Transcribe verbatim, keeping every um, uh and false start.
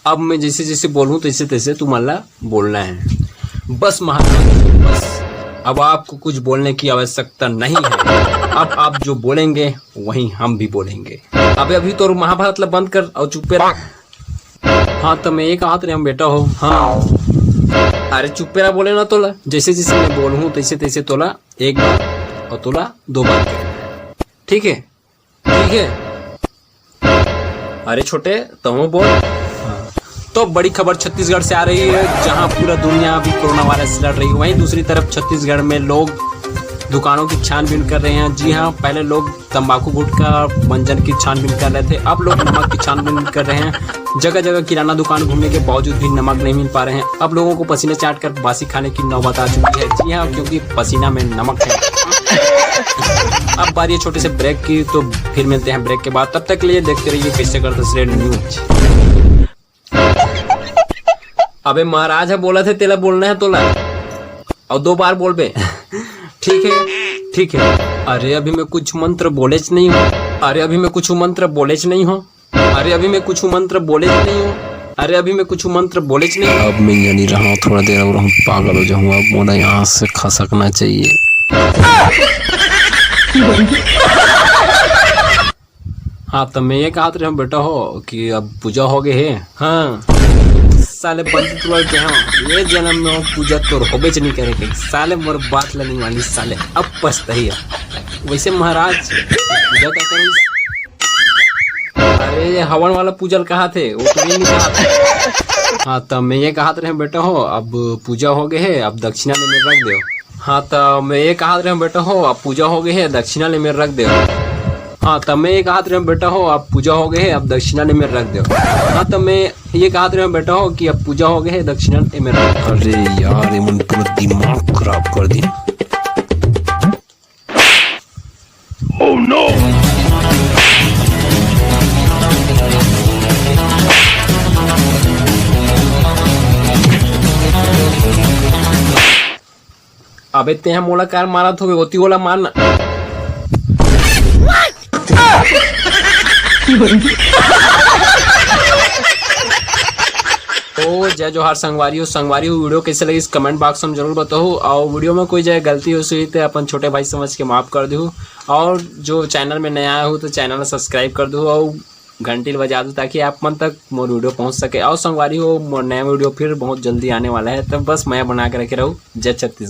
अब मैं जैसे जैसे बोलूँ, तैसे तैसे तुमन ला बोलना है। बस महाराज, बस, अब आपको कुछ बोलने की आवश्यकता नहीं है। अब आप जो बोलेंगे, वही हम भी बोलेंगे। अबे, अभी तो महाभारत ला बंद कर अउ चुप्पे रह। हाँ, त मैं ये कहत रहे हूँ, बेटा हो। हाँ, अरे, चुप्पे रह, बोले ना तोला। जैसे जैसे मैं बोलूँ, तैसे तैसे तोला एक बार अउ तोला दो बार कहे। ठीक है? ठीक है। अरे छोटे, तहूँ बोल। तो बड़ी खबर छत्तीसगढ़ से आ रही है, जहां पूरा दुनिया अभी कोरोना वायरस से लड़ रही है। वहीं दूसरी तरफ छत्तीसगढ़ में लोग दुकानों की छानबीन कर रहे हैं। जी हाँ, पहले लोग तंबाकू, गुटखा, मंजन की छानबीन कर रहे थे, अब लोग नमक की छानबीन कर रहे हैं। जगह जगह किराना दुकान घूमने के बावजूद भी नमक नहीं मिल पा रहे हैं। अब लोगों को पसीने चाट कर बासी खाने की नौबत आ चुकी है। जी हाँ, क्योंकि पसीना में नमक है। अब बारी है छोटे से ब्रेक की, तो फिर मिलते हैं ब्रेक के बाद। तब तक के लिए देखते रहिए किससे करते न्यूज। अबे महाराज ह बोलत हे, तेला बोलना है तोला। अउ दो बार बोलबे। ठीक है, ठीक है। अरे अभी मैं कुछ मंत्र बोलेच नहीं हूँ। अरे अभी मैं कुछ मंत्र बोलेच नहीं हूँ। अरे अभी मैं कुछ मंत्र बोलेच नहीं हूँ। अरे अभी मैं कुछ मंत्र बोलेच नहीं हूँ। अब मैं यहाँ नहीं रहा, थोड़ा देर और हम पागल हो जाऊंगा। अब मोला यहाँ से खसकना चाहिए। हाँ, त मैं ये कहत रहे हूँ बेटा हो कि अब पूजा हो गए हे। हाँ, साले बंदी तुरल के हाँ, ये जन्म में वो पूजा तोर होबेच नहीं करे के। साले मोर बात ला नहीं मानी साले, अब पछताही है। वैसे महाराज पूजा क्या करी? अरे ये हवन वाला पूजा कहा थे, वो तो नहीं कहा थे। हाँ, त मैं ये कहत रहे हूँ बेटा हो, अब पूजा हो गए हे, अब दक्षिणा ले मेर रख दे। हाँ, त मैं ये कहत रहे हूँ बेटा हो, अब पूजा हो गए हे, दक्षिणा ले मेर रख दे। हाँ, त मैं ये कहत रहे हूँ बेटा हो, अब पूजा हो गए हे, अब दक्षिणा ले मेर रख दे। हाँ, त मैं ये कहत रहे हूँ बेटा हो कि अब पूजा हो गए हे, दक्षिणा ले मेर रख दे। अरे यार, ये मन पूरा दिमाग खराब कर दी। Oh no! अबे तेहा मोला कार मारत होबे, ओती ओला मारना। तो जय जोहार संगवारी हो। संगवारी हो, वीडियो कैसे लगिस कमेंट बॉक्स में जरूर बताओ, और वीडियो में कोई जगह गलती हो सही तो अपन छोटे भाई समझ के माफ कर दू, और जो चैनल में नया हो तो चैनल सब्सक्राइब कर दू और घंटी बजा दू, ताकि आप मन तक मोर वीडियो पहुंच सके। और संगवारी हो, मोर नया वीडियो फिर बहुत जल्दी आने वाला है, तब बस मया बना के रखे रहो। जय छत्तीसगढ़।